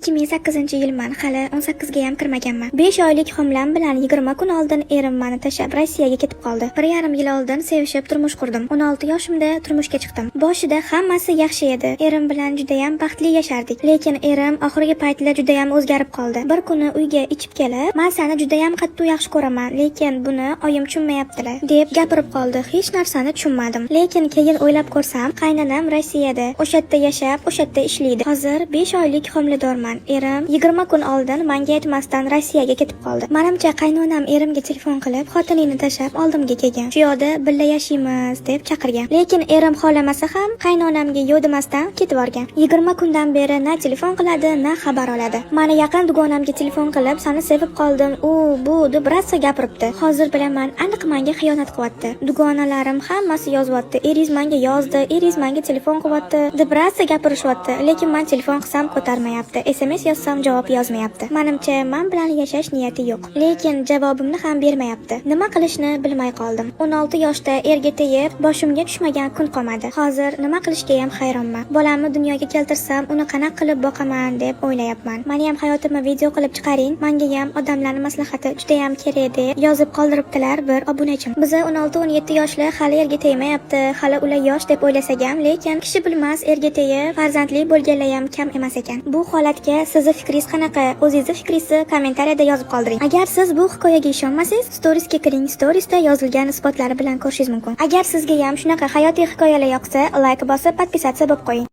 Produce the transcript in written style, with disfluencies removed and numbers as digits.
2008-yilman, hali 18 ga ham kirmaganman. 5 oylik homilam bilan 20 kun oldin erim mani tashlab Rossiyaga ketib qoldi. 1,5 yil oldin sevishib turmush qurdim. 16 yoshimda turmushga chiqdim. Boshida hammasi yaxshi edi. Erim bilan judayam baxtli yashardik. Lekin erim oxirgi paytlar judayam o'zgarib qoldi. Bir kuni uyga ichib kelib, "Men seni judayam qattiq yaxshi ko'raman, lekin buni oyim tushunmayaptilar", deb gapirib qoldi. Hech narsani tushunmadim. Lekin keyin o'ylab ko'rsam, qaynonam Rossiyada, o'sha yerda yashab, o'sha yerda ishlaydi. Hozir 5 oylik homiladorman. Erim 20 kun oldin menga aytmasdan Rossiyaga ketib qoldi. Manimcha, qaynonam erimga telefon qilib, "Xotiningni tashlab oldimga kelgan. Shu yoqda birga yashaymiz", deb chaqirgan. Lekin erim xohlamasa ham qaynonamga yo'q demasdan ketib yuborgan. 20 kundan beri na telefon qiladi, na xabar oladi. Mani yaqin dugonamga telefon qilib, "Seni sevib qoldim, u bu", deb rosa gapiribdi. Hozir bilaman, aniq menga xiyonat qilyapti. Dugonalarim hammasi yozyapti. "Eringiz menga yozdi, eringiz menga telefon qilyapti", deb rosa gapirishyapti. Lekin man telefon qilsam ko'tarmayapti. SMS yozsam javob yozmayapti. Manimcha, men bilan yashash niyati yo'q. Lekin javobimni ham bermayapti. Nima qilishni bilmay qoldim. 16 yoshda erga tegib, boshimga tushmagan kun qolmadi. Hozir nima qilishga ham hayronman. Bolamni dunyoga keltirsam, uni qanaqa qilib boqaman deb o'ylayapman. Meni ham hayotimni video qilib chiqaring. Menga ham odamlarning maslahati juda ham kerak, deb yozib qoldiribdilar bir obunachim. Biza 16-17 yoshli hali erga tegmayapti, hali ular yosh deb o'ylasak ham, lekin kishi bilmas, erga tegib, farzandli bo'lganlar ham kam emas ekan. Bu holatga sizni fikringiz qanaqa? O'zingizni fikringizni kommentariyada yozib qoldiring. Agar siz bu hikoyaga ishonmasangiz, storiesga kiring, storiesda yozilgan isbotlari bilan ko'rishingiz mumkin. Agar sizga ham shunaqa hayotiy hikoyalar yoqsa, like bosib, подписаться bo'lib qo'ying.